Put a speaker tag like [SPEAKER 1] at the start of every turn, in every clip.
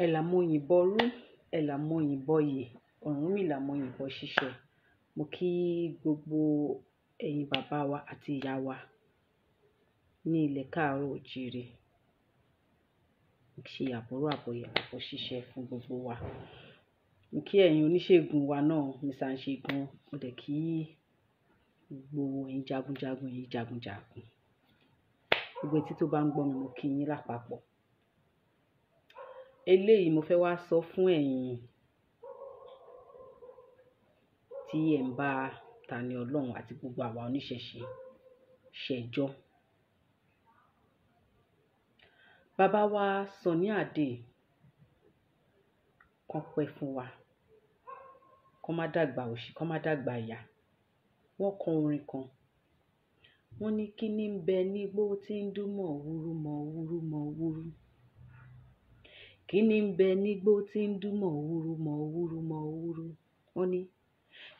[SPEAKER 1] Ẹ̀là mo yìnbọn rú, ẹ̀là mo yìnbọn yè, Ọ̀rúnmìlà mo yìnbọn ṣíṣẹ. Mo kí gbogbo ẹ̀yin bàbá wa àti ìyá wa ní ilẹ̀ káàárọ̀ oòjíire. Mo ṣe àbọrú àbọyè àbọ̀ ṣíṣẹ fún gbogbo wa. Mo kí ẹ̀yin oníṣègùn wa náà, Mr. Ṣègùn. Mo dẹ̀ kí gbogbo ẹ̀yin jagunjagun, ẹ̀yin jagunjagun. Gbogbo etí tó bá ń gbọ́ mi, mo kí yín lápapọ̀. Eléyìí mo fẹ́ wá sọ fún ẹ̀yin tí ẹ̀ ń bá Tani Olohun àti gbogbo àwa oníṣẹ̀ṣe ṣẹjọ́. Bàbá wa Sunny Adé kan pẹ́ fún wa, kó má dàgbà òṣì, kó má dàgbà ìyà. Wọ́n kọ orin kan. Wọ́n ní kí ní ń bẹ nígbó tí ń dún mọ̀wúrú mọ̀wúrú mọ̀wúrú. Kí ní ń bẹ nígbó tí ń dún mọ̀wúrú mọ̀wúrú mọ̀wúrú. Wọ́n ní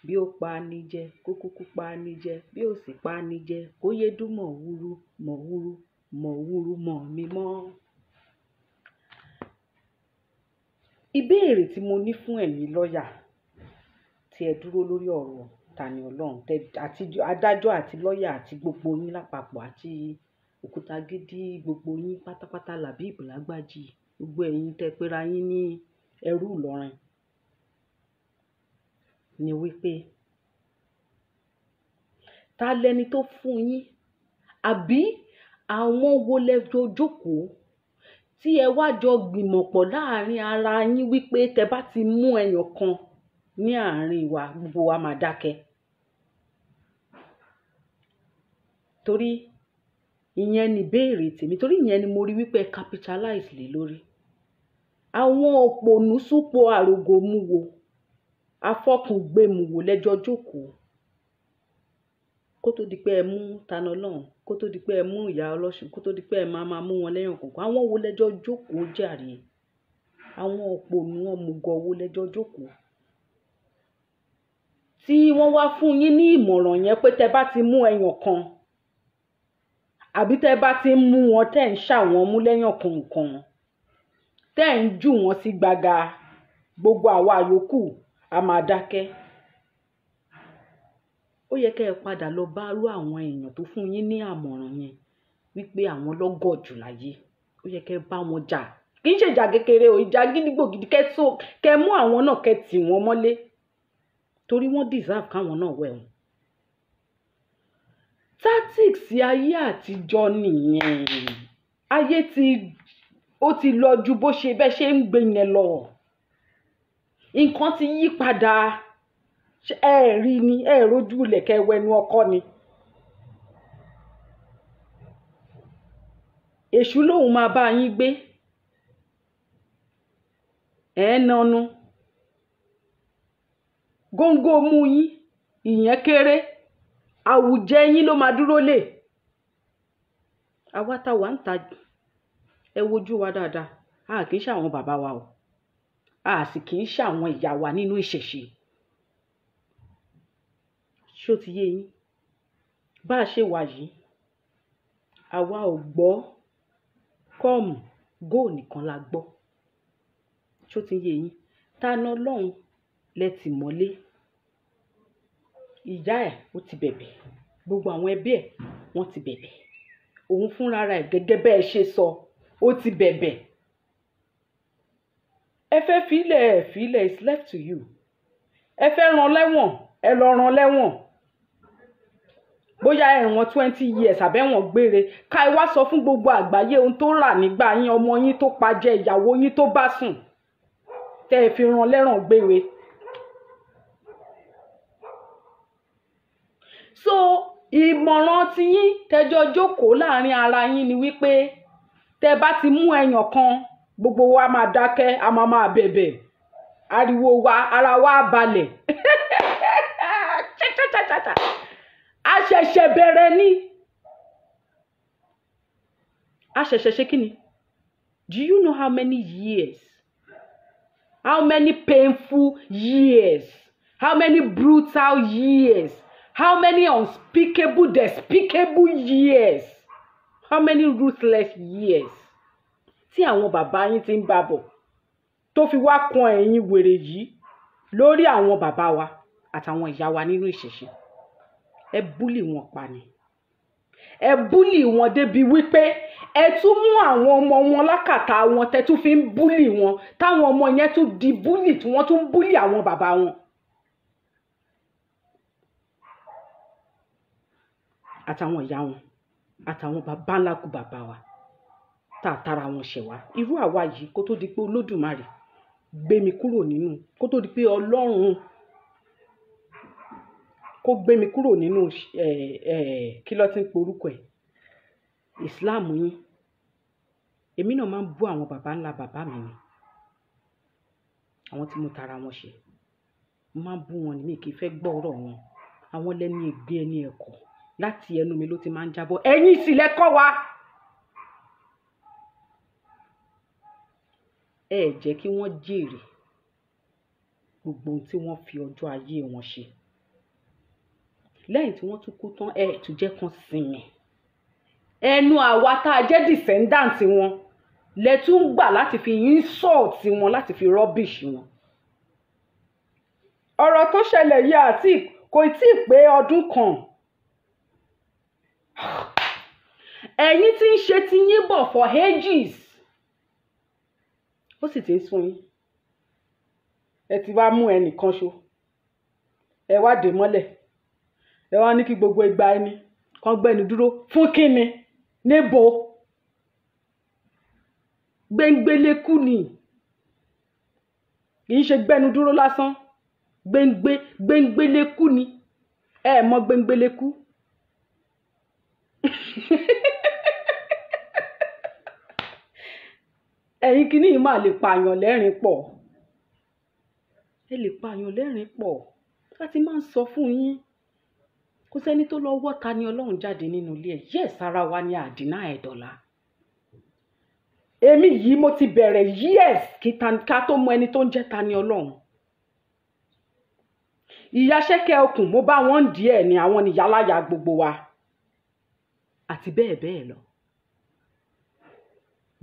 [SPEAKER 1] bí ó pa ni jẹ, kó kúkú pa ni jẹ, bí ó sì pa ni jẹ, kó yé dún mọ̀wúrú mọ̀wúrú mọ̀wúrú mọ̀ mí mọ́. Ìbéèrè tí mo ní fún ẹ̀yin lọ́yà tí ẹ dúró lórí ọ̀rọ̀ Tani Olohun àti adájọ́ àti lọ́yà àti gbogbo yín lápapọ̀ àti Òkútagídí, gbogbo yín pátápátá Labib Lágbàjì, gbogbo ẹ̀yin tẹ́ pera yín ní ẹrú Ìlọrin, ni wípé ta lẹni tó fún yín àbí àwọn wo lẹ jọ jókòó tí ẹ wá jọ gbìmọ̀pọ̀ láàrin ara yín wípé tẹ bá ti mú ẹyàn kan ní àárín wa, gbogbo wa máa dákẹ́. Torí ìyẹn ni ìbéèrè tèmi, torí ìyẹn ni mo rí wípé ẹ capitalize lé lórí. Àwọn òpònú súpò àrògòmuwò, afọ́kùngbẹ̀mùwò lẹ́jọ́ jókòó kó tó di pé ẹ mú Tani Olohun, kó tó di pé ẹ mú ìyá ọlọ́ṣun, kó tó di pé ẹ máa máa mú wọn lẹ́yàn kọ̀ọ̀kan. Àwọn wo lẹ́jọ́ jókòó jàre? Àwọn òpònú ọ̀mùgọ̀ wo lẹ́jọ́ jókòó tí wọ́n wá fún yín ní ìmọ̀ràn yẹn pé tẹ bá ti mú ẹyàn kan àbí tẹ bá ti ń mú wọn, tẹ́ ń ṣà wọ́n mú lẹ́yàn kọ̀ọ̀kan, tẹ́ ń jù wọ́n sí gbàgà, gbogbo àwa yòókù a máa dákẹ́. Ó yẹ kẹ́ ẹ padà lọ bá rú àwọn èèyàn tó fún yín ní àmọ̀ràn yẹn wípé àwọn lọ́gọ̀ jù láyé. Ó yẹ kẹ́ ẹ bá wọn jà. Kì í ṣe ìjà kékeré o, ìjà gídígbò gidi, kẹ́ so kẹ́ mú àwọn náà kẹ́ tì wọ́n mọ́lé torí wọ́n deserve káwọn náà wẹ̀ wọ́n. Tactics ayé àtijọ́ nìyẹn. Ayé ti ó ti lọ ju bó ṣe bẹ́ẹ̀ ṣe ń gbé yẹn lọ. Nǹkan ti yí padà. Ẹ rí ni, ẹ rojú ilẹ̀ kẹ́ wẹnu ọkọ ni. Èṣù lòun máa bá yín gbé. Ẹ ń nanu. Góńgó mú yín, ìyẹn kéré. Àwùjẹ yín ló máa dúró lè. Àwa tá wà ń ta, ẹ wojú wa dáadáa. A kì í ṣàwọn bàbá wa o. A sì kì í ṣàwọn ìyá wa nínú ìṣẹ̀ṣe. Ṣé ó ti yé yín? Bá a ṣe wà yìí, àwa ò gbọ́ come go nìkan la gbọ́. Ṣé ó ti yé yín? Tani Olohun lẹ tì mọ́lé. Ìyá ẹ̀ ó ti bẹ̀bẹ̀. Gbogbo àwọn ẹbí ẹ̀ wọ́n ti bẹ̀bẹ̀. Òun fúnra rẹ̀ gẹ́gẹ́ bẹ́ẹ̀ ṣe sọ, ó ti bẹ̀bẹ̀. Ẹ fẹ́ fílẹ̀, ẹ fílẹ̀, it's left to you. Ẹ fẹ́ rán lẹ́wọ̀n, ẹ lọ rán lẹ́wọ̀n. Bóyá ẹ̀wọ̀n 20 years àbẹ̀wọ̀n gbére. Ká ẹ wá sọ fún gbogbo àgbáyé ohun tó rà nígbà yín, ọmọ yín tó pa jẹ, ìyàwó yín tó bá sùn, tẹ́ ẹ fi rán lẹ́ràn gbére. So ìmọ̀ràn tiyín tẹjọ́ jókòó láàrin ara yín ni wípé tẹ bá ti mú ẹyàn kan, gbogbo wa máa dákẹ́, a máa máa bẹ̀bẹ̀, ariwo wa, ara wa á balẹ̀. A ṣẹ̀ṣẹ̀ bẹ̀rẹ̀ ni. A ṣẹ̀ṣẹ̀ ṣe kí ni? Do you know how many years? How many painful years? How many brutal years? How many unspeakable, despicable years? How many ruthless years? Tí àwọn bàbá yín ti ń bá bọ̀. tó fi wá kan ẹ̀yin wèrè yìí lórí àwọn bàbá wa àtàwọn ìyá wa nínú ìṣẹ̀ṣe. Ẹ búlì wọn pa ni, ẹ búlì wọn débi wípé ẹ tún mú àwọn ọmọ wọn lákàtà wọn tẹ tún fi ń búlì wọn, táwọn ọmọ yẹn tún di búlì tí wọ́n tún búlì àwọn bàbá wọn àtàwọn ìyá wọn àtàwọn bàbá ńlá kú bàbá wa tá a tara wọn ṣẹ̀ wá. Irú àwa yìí, kó tó di pé Olódùmarè gbé mi kúrò nínú, kó tó di pé Ọlọ́run kó gbé mi kúrò nínú kí ló ti ń porúkọ ẹ̀, Islam yín, èmi náà máa ń bú àwọn bàbá ńlá bàbá mi ni, àwọn tí mo tara wọn ṣe, mo máa ń bú wọn ni, mi kì í fẹ́ gbọ́ ọ̀rọ̀ wọn. Àwọn lẹ́ni ègbé ẹni ẹ̀kọ́ láti ẹnu mi ló ti máa ń jábọ́. Ẹ̀yin sì lẹ kọ́ wa. Ẹ jẹ́ kí wọ́n jèrè gbogbo ohun tí wọ́n fi ọjọ́ ayé wọn ṣe. Lẹ́yìn tí wọ́n tún kú tán, ẹ tún jẹ́ kán sinmi. Ẹnu àwa tá a jẹ́ descendant wọn lẹ tún gbà láti fi insult wọn, láti fi rubbish wọn. Ọ̀rọ̀ tó ṣẹlẹ̀ yìí àti kò tí ì pé ọdún kan. Ẹ̀yin tí ń ṣe ti yín bọ̀ for ages, ó sì ti ń sún yín. Ẹ ti wá mú ẹnìkan ṣo, ẹ wá dè mọ́lẹ̀, ẹ wá ní kí gbogbo igba ẹni kan gbẹ́ni dúró fún kíni, níbo? Gbẹngbẹlẹ́kù ni, kì í ṣe gbẹ́nu dúró lásán, gbẹngbẹlẹ́kù ni. Ẹ mọ gbẹngbẹlẹ́kù. Ẹ̀yin kìíní yìí máa lè pààyàn lẹ́rìn pọ̀, ẹ lè pààyàn lẹ́rìn pọ̀. Láti máa ń sọ fún yín, kò sẹ́ni tó lọ wọ́ ta ni Ọlọ́run jáde nínú ilé ẹ̀. Yes, ara wa ni àdínà ẹ̀dọ̀la. Èmi yìí mo ti bẹ̀rẹ̀ yes kí ká tó mọ ẹni tó ń jẹ́ ta ni Ọlọ́run. Ìyá ṣẹ́kẹ́ okùn mo bá wọn díẹ̀ ni, àwọn ni yálàyà gbogbo wa àti bẹ́ẹ̀ bẹ́ẹ̀ lọ.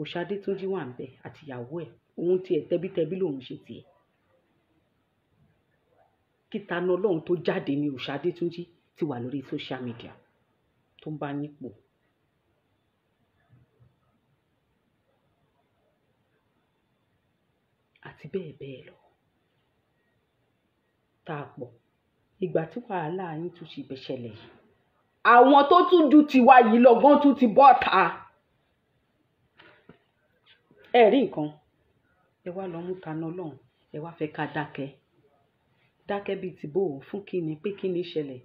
[SPEAKER 1] Òṣàdé Túnjí wà ń bẹ àti ìyàwó ẹ̀, òun tiẹ̀ tẹbítẹbí lòun ṣe tiẹ̀. Kí ta ni Ọlọ́run tó jáde ní Òṣàdé Túnjí ti wà lórí social media tó ń bá yín pò. Àti bẹ́ẹ̀ bẹ́ẹ̀ lọ. Tá a pọ̀. Ìgbà tí wàhálà yín tún ṣe bẹ́ ṣẹlẹ̀ yìí, àwọn tó tún ju tiwa yìí lọ gan tún ti bọ́ ta. Ẹ rí nǹkan, ẹ wá lọ mú Tani Olohun, ẹ wá fẹ́ ká dákẹ́. Dákẹ́ bíi ti bó o fún kíni, pé kíni ṣẹlẹ̀.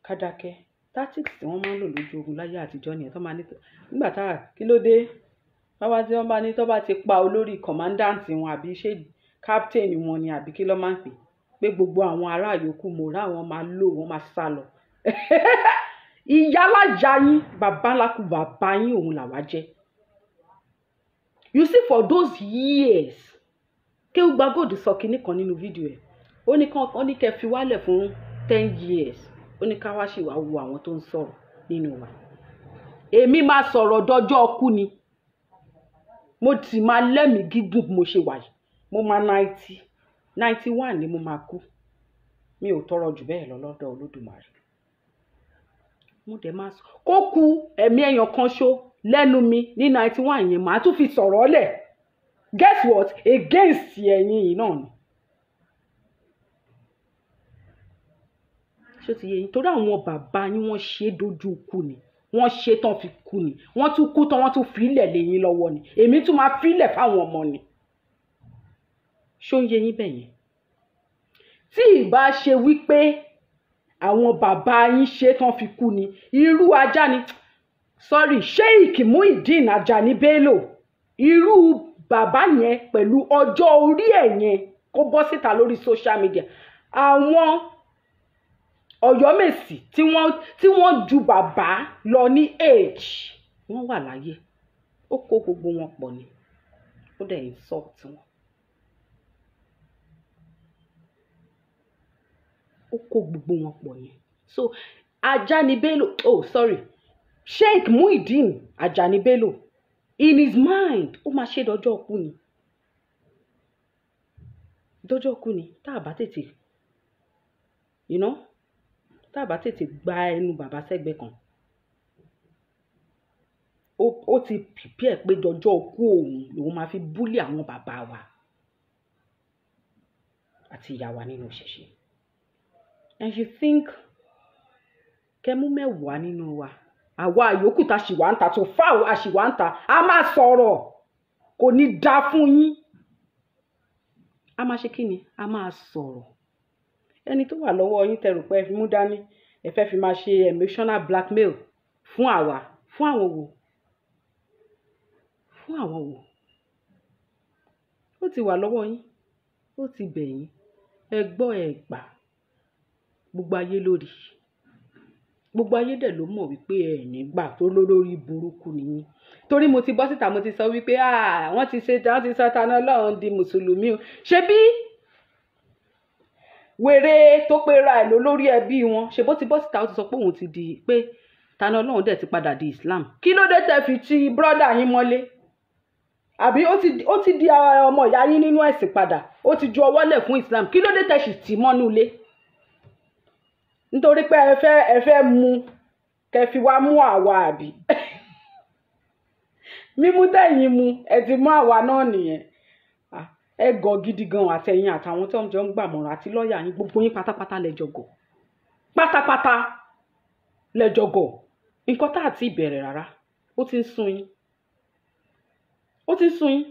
[SPEAKER 1] Ká dákẹ́. Tactics tí wọ́n máa ń lò lójú ogun láyé àtijọ́ nìyẹn tó máa ní nígbà táa kí ló dé? Báwa tí wọ́n bá ní tó bá ti pa olórí commandant wọn àbí ṣé captain wọn ni àbí kí ló máa ń pè pé gbogbo àwọn ará yòókù mọ̀ọ́rá wọn máa lò wọ́n máa sá lọ. Ìyáláyà yín, bàbá ńlá kú bàbá yín òun làwa jẹ́. You see, for those years, Kéwúgba Gold sọ kinní kan nínú fídíò ẹ̀. Ó ní kán, ó ní kẹ́ fi wálẹ̀ fún 10 years. Ó ní ká wá ṣì wá wo àwọn tó ń sọ̀rọ̀ nínú wa. Èmi máa sọ̀rọ̀ dọjọ́ ọkú ni. Mo sì máa lẹ́mìí gígùn bí mo ṣe wà yìí. Mo máa 90, 91 ni mo máa kú. Mi ò tọrọ jù bẹ́ẹ̀ lọ lọ́dọ̀ Olódùmarè. Mo dẹ̀ máa sọ kó ku ẹ̀mí ẹyàn kan ṣo lẹ́nu mi ní 91 yẹn, màá tún fi sọ̀rọ̀ lẹ̀. Guess what? Against ẹ̀yin yìí náà ni. Ṣé ó ti yé yín? Torí àwọn bàbá yín wọ́n ṣe dojú ikú ni. Wọ́n ṣe tán fi kú ni. Wọ́n tún kú tán, wọ́n tún fi ilẹ̀ lé yín lọ́wọ́ ni. Èmi tún máa fi ilẹ̀ fáwọn ọmọ ni. Ṣé ó ń yé yín bẹ́ẹ̀ yẹn? Tí ìbá ṣe wípé àwọn bàbá yín ṣe tán fi kú ni, irú ajá ni, sorry, Sheikh Muideen Ajani Bello, irú bàbá yẹn pẹ̀lú ọjọ́ orí ẹ̀ yẹn kó bọ́ síta lórí social media. Àwọn Ọ̀yọ́mèsì tí wọ́n ju bàbá lọ ní age, wọ́n wà láyé. Ó kó gbogbo wọn pọ̀ ni. Ó dẹ̀ insult wọn. Ó kó gbogbo wọn pọ̀ ni. So Ajani Bello, oh sorry, Sheikh Muideen Ajani Bello, in his mind, ó máa ṣe dọjọ́ kú ni. Dọ́jọ́ kú ni tá a bá tètè, you know, tá a bá tètè gba ẹnu bàbá sẹ́gbẹ̀ẹ́ kan. Ó ti prepare pé dọjọ́ kú òun lòun máa fi bully àwọn bàbá wa àti ìyá wa nínú ìṣẹ̀ṣe. And you think kẹ́ mú 10 nínú wa, àwa yòókù tá ṣì wá ń ta, tó fáwọn a ṣì wá ń ta, a máa sọ̀rọ̀, kò ní dá fún yín. A máa ṣe kí ni? A máa sọ̀rọ̀. Ẹni tó wà lọ́wọ́ yín tẹ́ rò pé ẹ fi mú dání, ẹ fẹ́ fi máa ṣe emotional blackmail fún àwa, fún àwọn wo? Fún àwọn wo? Ó ti wà lọ́wọ́ yín, ó ti bẹ̀ yín, ẹ gbọ́ ẹ gbà, gbogbo ayé lórí. Gbogbo ayé dẹ̀ ló mọ̀ wípé ẹ ní gbà tó lórí burúkú ni yín. Torí mo ti bọ́ síta, mo ti sọ wípé, ah, wọ́n ti ṣe, wọ́n ti sọ Tani Olohun di Mùsùlùmí o. Ṣé bí wèrè tó pera ẹ̀ ló lórí ẹbí wọn, ṣe bó ti bọ́ síta, ó ti sọ pé òun ti di pé Tani Olohun dẹ̀ ti padà di Islam. Kí ló dé tẹ́ fi ti brother yín mọ́lé? Àbí ó ti di ọmọ ìyá yín nínú ẹ̀sìn padà, ó ti ju ọwọ́ lẹ̀ fún Islam. Kí ló dé tẹ́ sì tì mọ́nú ilé? Nítorí pé ẹ fẹ́ mú kẹ́ fi wá mú àwa, àbí? Mímú tẹ̀yìn mu, ẹ ti mú àwa náà nìyẹn. Ẹ gọ̀ gidi gan, àtẹ̀yìn àtàwọn tó ń jọ ń gbàmọ̀ràn àti lọ́ọ̀yà yín, gbogbo yín pátápátá lẹ jọ gọ̀. Pátápátá lẹ jọ gọ̀. Nǹkan tá àti ìbẹ̀rẹ̀ rárá, ó ti ń sún yín. Ó ti ń sún yín.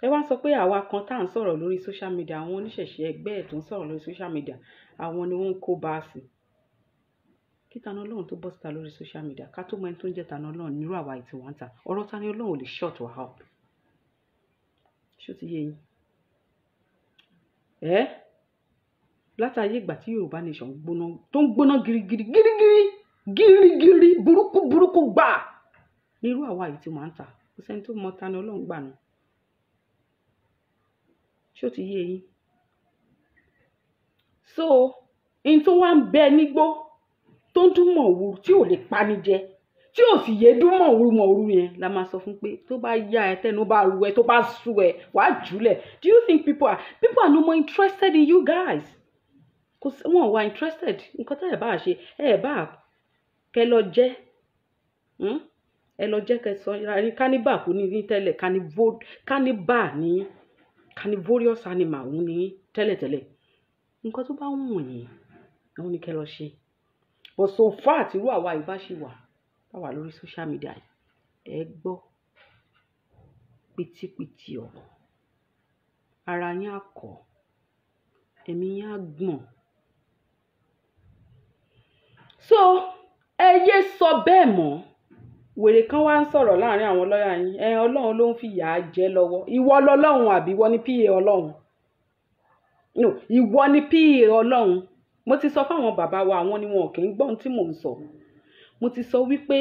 [SPEAKER 1] Ẹ wá ń sọ pé àwa kan tá à ń sọ̀rọ̀ lórí social media, àwọn oníṣẹ̀ṣe ẹgbẹ́ ẹ̀ tó ń sọ̀rọ̀ lórí social media, àwọn ni wọ́n ń kó bá a sí. Kí Tani Olohun tó bọ́ síta lórí social media, ká tó mọ ẹni tó ń jẹ́ Tani Olohun nírú àwa yìí tí wọ́n ń ta. Ọ̀rọ̀ Tani Olohun ò lè shut wa up. Ṣé ó ti yé yín? Ẹ́ látàyè ìgbà tí Yorùbá Nation gbóná, tó ń gbóná girigiri girigiri girigiri burúkú burúkú gbà nírú àwa yìí tí wọ́n ń ta. Kò sẹ́ni tó mọ Tani Olohun gbà náà. Ṣé ó ti yé yín? So, in tó wá ń bẹ nígbó tó ń dún mọ̀wúrú tí ò lè pani jẹ, tí ò sì yé dún mọ̀wúrú mọ̀wúrú yẹn la máa sọ fún pé tó bá yá ẹ, tẹnu bá ru ẹ, tó bá sú ẹ, wàá jùlẹ̀. Do you think people are no more interested in you guys? Kò sí wọn wà interested. Nǹkan tẹ́ ẹ bá ṣe, ẹ bá kẹ́ lọ jẹ́, Ẹ lọ jẹ́ kẹ́ sọ ní cannibal kú ní tẹ́lẹ̀, cannibal ní, carnivorous animal òun ní tẹ́lẹ̀tẹ́lẹ̀. Nǹkan tó bá wù yín, òun ni kẹ́ lọ ṣe. But so far tí irú àwa yìí bá ṣì wà, tá wà lórí social media yìí, ẹ gbọ́ pìtìpìtì ọ̀rọ̀. Ara yín á kọ́, ẹ̀mí yín á gbọ̀n. So, ẹ yé sọ bẹ́ẹ̀ mọ́. Wèrè kan wá ń sọ̀rọ̀ láàrin àwọn lọ́yà yín. Ẹ Ọlọ́run ló ń fi ìyà jẹ lọ́wọ́. Ìwọ lọ́lọ́run àbí ìwọ ni PA Ọlọ́run? No, ìwọ ni PA Ọlọ́run. Mo ti sọ fún àwọn bàbá wa, àwọn ni wọn kì í gbọ́ ohun tí mò ń sọ. Mo ti sọ wípé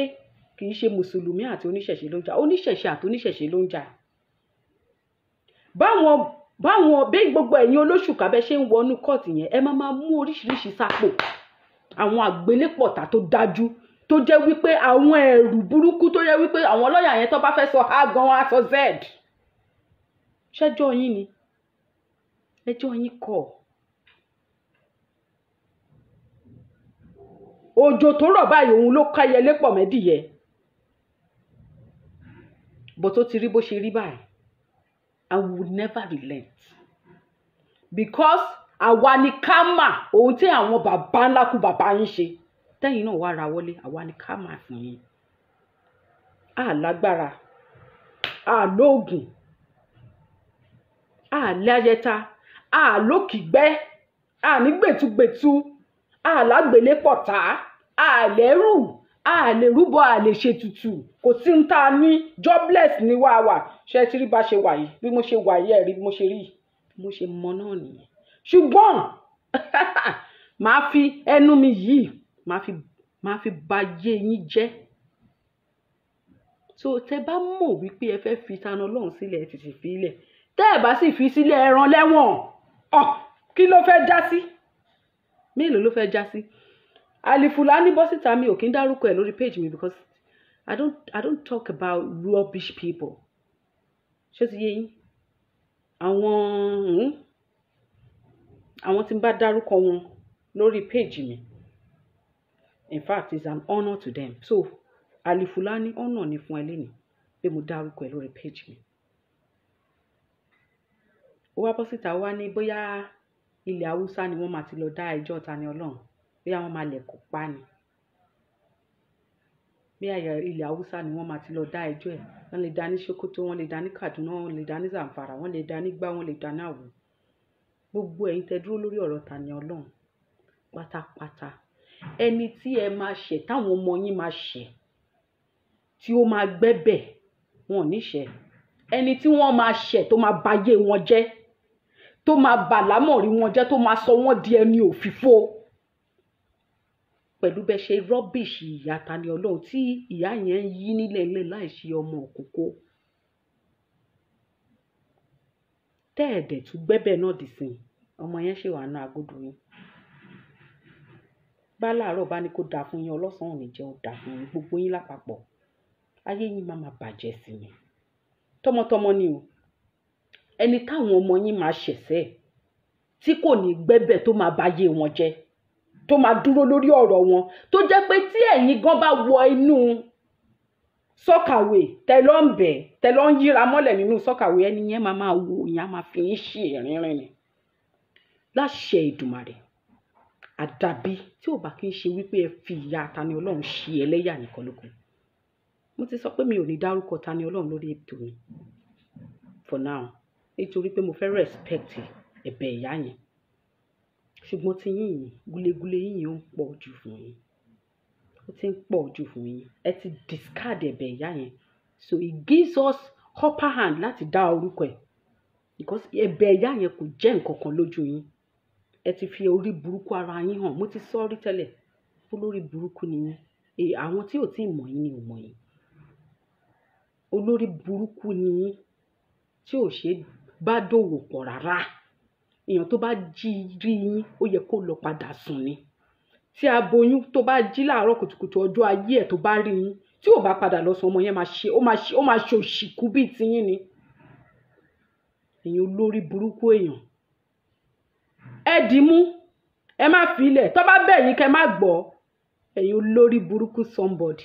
[SPEAKER 1] kì í ṣe Mùsùlùmí àti oníṣẹ̀ṣe ló ń jà. Oníṣẹ̀ṣe àti oníṣẹ̀ṣe ló ń jà. Báwọn bí gbogbo ẹ̀yin olóṣùká bẹ́ ṣe ń wọnú kọ́ọ̀tù yẹn, ẹ máa máa mú oríṣiríṣi sápò. Àwọn àgbélépọ̀tà tó dájú, tó jẹ́ wípé àwọn ẹ̀rù burúkú, tó jẹ́ wípé àwọn lọ́ọ̀yà yẹn tó bá fẹ́ sọ A gan, á sọ Z. Ṣẹ́jọ́ yín ni? Ẹjọ́ yín kọ́. Òjò tó rọ̀ báyìí òun ló ká ẹyẹlé pọ̀ mẹ́dìyẹ. But ó ti rí bó ṣe rí báyìí. I will never relent. Because àwa ni karma ohun tí àwọn bàbá ńlá kú bàbá yín ṣe. Tẹ́yìn náà wá ra wọlé, àwa ni karma fún yín. A lágbára, a lóògùn, a láyẹta, a lókìgbẹ́, a ní gbẹ̀tugbẹ̀tu, a lágbélépọ̀tá, a lẹ́rù, a lè rúbọ, a lè ṣètùtù. Kò sí ń ta ní jobless ní wá wà. Ṣé ẹ ti rí bá ṣe wà yìí? Bí mo ṣe wà yìí, ẹ rí bí mo ṣe rí yìí. Bí mo ṣe mọ náà nìyẹn. Ṣùgbọ́n màá fi ẹnu mi yìí, màá fi ba ayé yín jẹ́. So tẹ bá mọ̀ wípé ẹ fẹ́ fi Tani Olohun sílẹ̀, ẹ tètè fi í lẹ̀. Tẹ́ ẹ bá sì fi sílẹ̀, ẹ rán lẹ́wọ̀n. Ọ̀ kí ló fẹ́ já sí? Mélòó ló fẹ́ já sí? Alifulani bọ́ síta, mi ò kí ń dárúkọ ẹ̀ lórí page mi because I don't talk about rubbish people. Ṣé ó ti yé yín? Àwọn Àwọn tí ń bá dárúkọ wọn lórí page mi, in fact, it's an honour to them. So Alifulani, honour ni fún ẹ lénìí pé mo dárúkọ ẹ lórí page mi. Ó wá bọ́ síta, wá ní bóyá ilẹ̀ Haúsá ni wọ́n máa ti lọ dá ẹjọ́ Tani Olohun, bóyá wọ́n máa lẹ̀kọ̀ pa ni, bóyá ilẹ̀ Haúsá ni wọ́n máa ti lọ dá ẹjọ́ ẹ̀. Wọ́n lè dá ní Sokoto, wọ́n lè dá ní Kaduna, wọ́n lè dá ní Zamfara, wọ́n lè dá ní gbá, wọ́n lè dá ní àwò. Gbogbo ẹ̀yin tẹ́ dúró lórí ọ̀rọ̀ Tani Olohun pátápátá, ẹni tí ẹ máa ṣẹ̀, táwọn ọmọ yín máa ṣẹ̀, tí ó máa gbẹ́bẹ̀, wọn ò ní ṣẹ̀. Ẹni tí wọ́n máa ṣẹ̀, tó máa bayé wọn jẹ́, tó máa bà lámọ̀rí wọn jẹ́, tó máa sọ wọ́n di ẹni òfìfo pẹ̀lú bẹ́ẹ̀ ṣe rubbish ìyá Tani Olohun, tí ìyá yẹn ń yí nílẹ̀ ńlẹ̀ láì ṣe ọmọ òkókó, tẹ́ ẹ̀dẹ̀ tún gbẹ́bẹ̀ náà dì sí, ọmọ yẹn ṣì wà nínú agodo yín. Bá láàárọ̀ bá ní kó dáa fún yín, ọlọ́sàn ò ní jẹ́ ó dáa fún yín. Gbogbo yín lápapọ̀, ayé yín máa máa bàjẹ́ sí ni, tọmọtọmọ ni o. Ẹni táwọn ọmọ yín máa ṣẹ̀ṣẹ̀, tí kò ní gbẹ́bẹ̀, tó máa bayé wọn jẹ́, tó máa dúró lórí ọ̀rọ̀ wọn, tó jẹ́ pé tí ẹ̀yin gan bá wọ inú soakaway, tẹ lọ ń bẹ̀, tẹ lọ ń yíra mọ́lẹ̀ nínú soakaway, ẹni yẹn máa máa wo ìyẹn, á máa fi yín ṣe ìrìnrìn ni láṣẹ Èdùmàrè. Àdàbí tí ò bá kí ń ṣe wípé ẹ fi ìyá Tani Olohun ṣe ẹlẹ́yà nìkan lóko. Mo ti sọ pé mi ò ní dárúkọ Tani Olohun lórí ètò mi for now, nítorí pé mo fẹ́ respect ẹ̀bẹ̀ ìyá yẹn. Ṣùgbọ́n tí yín yìí, gúlégúlé yín yìí, ó ń pọ̀ jù fún yín, ó ti ń pọ̀ jù fún yín. Ẹ ti discard ẹ̀bẹ̀ ìyá yẹn, so it gives us upper hand láti dá orúkọ ẹ̀, because ẹ̀bẹ̀ ìyá yẹn kò jẹ́ nǹkan kan lójú yín. Ẹ ti fi orí burúkú ara yín hàn. Mo ti sọ rí tẹ́lẹ̀, olórí burúkú ni yín. Àwọn tí ò tí ì mọ̀ yín ni ò mọ̀ yín. Olórí burúkú ni yín tí ò ṣe bá dòwò pọ̀ rárá. Èèyàn tó bá jí rí yín, ó yẹ kó lọ padà sùn ni. Tí aboyún tó bá jí láàárọ̀ kùtùkùtù ọjọ́ ayé ẹ̀, tó bá rí yín, tí ò bá padà lọ sùn, ọmọ yẹn máa ṣe, ó máa ṣe òṣìkú bíi tiyín ni. Ẹ̀yin olórí burúkú èèyàn, ẹ dì í mú, ẹ má fi ilẹ̀ tó bá bẹ̀ yín, kẹ́ má gbọ́. Ẹ̀yin olórí burúkú somebody.